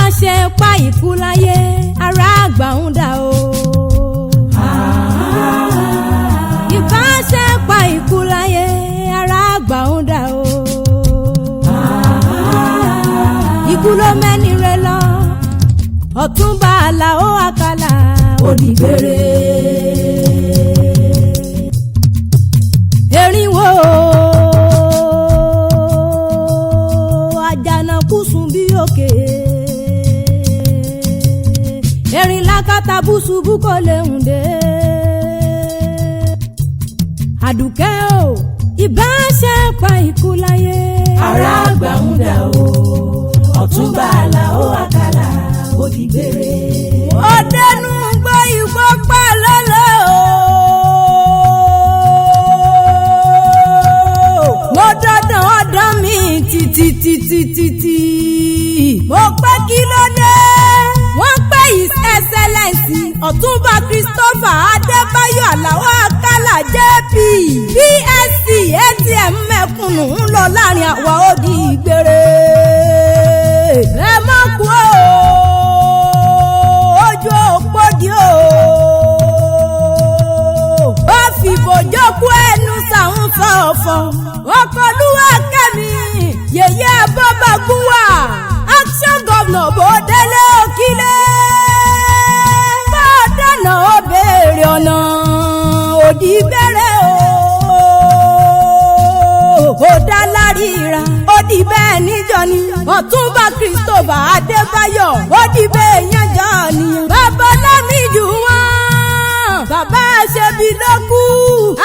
Ìbáṣe pa ikú láyé, ará àgbà ń dà o. Ìbáṣe pa ikú láyé, ará àgbà ń dà o. Ikú ló mẹ́ni rẹ lọ, Ọ̀túnba Àlàó Àkàlà òdìgbére. Erinwo àjànàkú sùn bí òkè. Erin lákàtà búṣubú kò lè hùn dé. Àdùkẹ́ o, ìbáṣe pa ikú láyé. Ará àgbà ń dà o, Ọ̀túnba Àlàó Àkàlà òdìgbére. Ó dẹnu gbọ́ igbó pa lọ́lọ́ o. Mo dandan ọ̀dán mi títí títí títí. Mo pẹ́ kí ló dé? Wọ́n pẹ́ His Excellency Ọ̀túnba Christopher Adébáyọ̀ Àlàó Àkàlà JP PSC ATM mẹ̀kúnnù ń lọ láàrin àwa ó di ìgbére. Ẹ mọ̀ kú o, ojú òpó di o. Ó fi bòjó kú ẹnu sàún sọ̀fọ̀. Ọkọ̀lúwà kẹ́mi yèyé abọ́bagúnwà action governor Bòdélé Òkìlẹ̀. Bá a dáná ó béèrè ọ̀nà òdì bẹ̀rẹ̀ o. Ó dá láríra ó di bẹ́ẹ̀ níjọ ni. Ọ̀túnba Christopher Adébáyọ̀ ó di bẹ́ẹ̀ yànjọ́ ni. Bàbá Lámìjú wọn bàbá ṣebi ló kú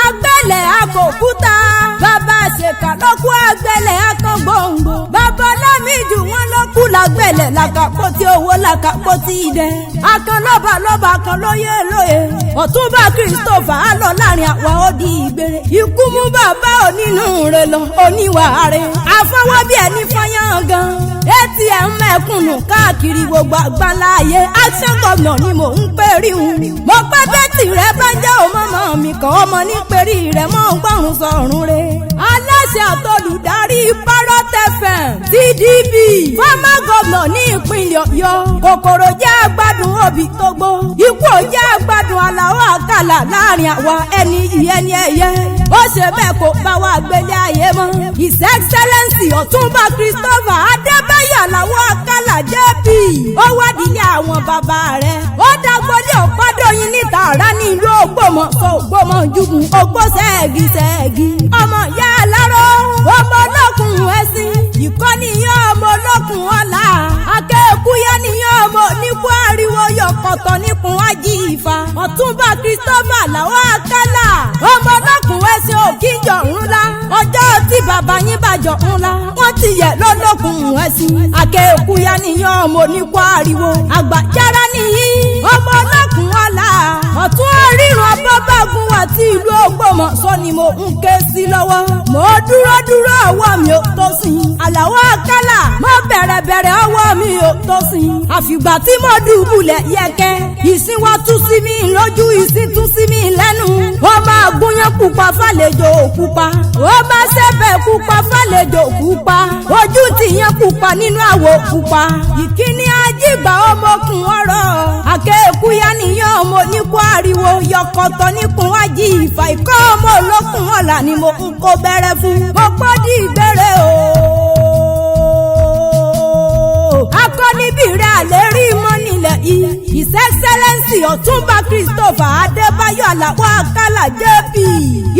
agbẹ́lẹ̀ akòkúta bàbá ṣèkà ló kú agbẹ́lẹ̀ akọ́gbòǹgbò bàbá Lámìjú wọn ló kú lágbẹ́lẹ̀ làkàpọ̀ tí owó làkàpọ̀ tí idẹ akàn lọ́ba lọ́ba kan lóye lóye. Ọ̀túnba Christopher á lọ láàrin àwa ó di ìgbére. Ikú mú bàbá onínú rẹ̀ lọ oníwà rẹ̀ àfọwọ́ bí ẹni fọyán gan. ATM mẹ̀kúnnù káàkiri gbogbo àgbáńlá ayé action governor ni mò ń pè rí un. Mo pẹ́ bẹ́tì rẹ bá jẹ́ òmọ́mọ́ mi kàn ọmọ ní perí rẹ mọ́ ń gbọ́rùn sọ̀rùn re. Aláṣẹ àtolùdarí Parrot FM TDB former governor ní ìpínlẹ̀ Ọ̀yọ́. Kòkòrò jẹ́ àgbàdùn òbí tó gbó. Ikú ò jẹ́ àgbàdùn Àlàó Àkàlà láàrin àwa ẹni ìyẹn ni ẹ̀yẹ. Ó ṣe bẹ́ẹ̀ kó bá wa gbélé ayé mọ́. His Excellency Ọ̀túnba Christopher Adébáyọ̀ Àlàó Àkàlà JP. Ó wádìí àwọn bàbá rẹ̀. Ó dàgbọ́lé ọ̀pádọ́yìn níta àrá ní ìlú Ògbómọ̀ṣọ́ Ògbómọ̀júgùn Ògbóṣẹ́ẹ̀gì ṣẹ́ẹ̀gì. Ọmọ ìyá aláró ọmọ olókùn ẹ̀sìn ìkọ́niyàn ọmọ olókùn ọ̀la. Akéèkúyẹ́ níyàn ọmọ oníkú ariwo yọkọ̀tọ̀ níkun ají ìfà. Ọ̀túnba Christopher Àlàó Àkàlà ọmọ olókùn ẹ̀sìn òkìjọ ńlá. Ọjọ́ tí bàbá yín bàjọ́ ńlá wọ́n ti yẹ lọ́lọ́kùn ẹ̀sìn. Akéèkúyẹ́ níyàn ọmọ oníkú ariwo àgbàjára nìyí ọmọ olókùn ọ̀la. Ọ̀tún orírun abọ́bágun àti ìlú Ògbómọ̀ṣọ́ ni mo ń ké sí lọ́wọ́. Mo dúró dúró ọwọ́ mi ò tó sìn. Àlàó Àkàlà mo bẹ̀rẹ̀ bẹ̀rẹ̀ ọwọ́ mi ò tó sìn. Àfìgbà tí mo dùbúlẹ̀ yẹkẹ́. Ìsín wa tú sí mi lójú, ìsín tú sí mi lẹ́nu. Ó máa gúnyán pupa fàlejò pupa. Ó máa ṣẹ́bẹ̀ pupa fàlejò pupa. Ojú tìyẹn pupa nínú àwọ̀ pupa. Ìkíní ajígbà ọmọkùn ọ̀rọ̀. Akéèkúyá nìyẹn ọmọ oníkó ariwo yọkọ̀tọ̀ níkun wájí ìfà ìkọ́ ọmọ olókùn ọ̀la ni mo ń kó bẹ̀rẹ̀ fún. Mo pọ́ di ìgbére o. Akọni bí rẹ̀ àlẹ́ rí mọ́ nílẹ̀ yìí. His Excellency Ọ̀túnba Christopher Adébáyọ̀ Àlàó Àkàlà JP.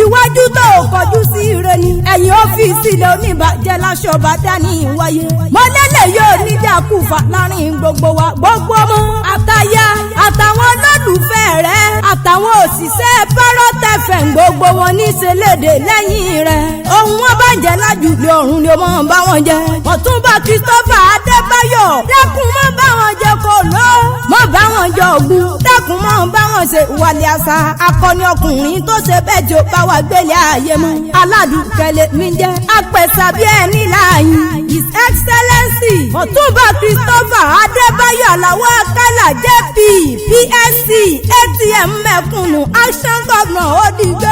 Iwájú tó o kọjú sí ire ni. Ẹ̀yìn ọ́fíìsì ilé oníbàjẹ́ láṣọ bá dání wáyé. Mọ́lẹ́lẹ̀ yóò níjà kùfà láàrin gbogbo wa. Gbogbo ọmọ àtaya àtàwọn olólùfẹ́ rẹ̀ àtàwọn òṣìṣẹ́ Parrot FM gbogbo wọn ní ṣẹlẹ̀dẹ̀ lẹ́yìn rẹ̀. Ohun wọn bá jẹ́ lájúlé ọ̀run ni ó máa ń bá wọn jẹ. Ọ̀túnba Christopher Adébáyọ̀ dákun mọ́ bá wọn jẹ kó lọ. Mọ́ bá wọn jọ ògùn dákun mọ́ bá wọn ṣe wàlẹ̀ àṣà. Akọni ọkùnrin tó ṣe bẹ́ẹ̀ jò bá wa gbélé ayé mọ́. Aládùúkẹ́lẹ́ mi jẹ́ apẹ̀sà bí ẹni láàyè. His Excellency Ọ̀túnba Christopher Adébáyọ̀ Àlàó Àkàlà JP PSC ATM mẹ̀kúnnù action governor ó dìgbẹ́.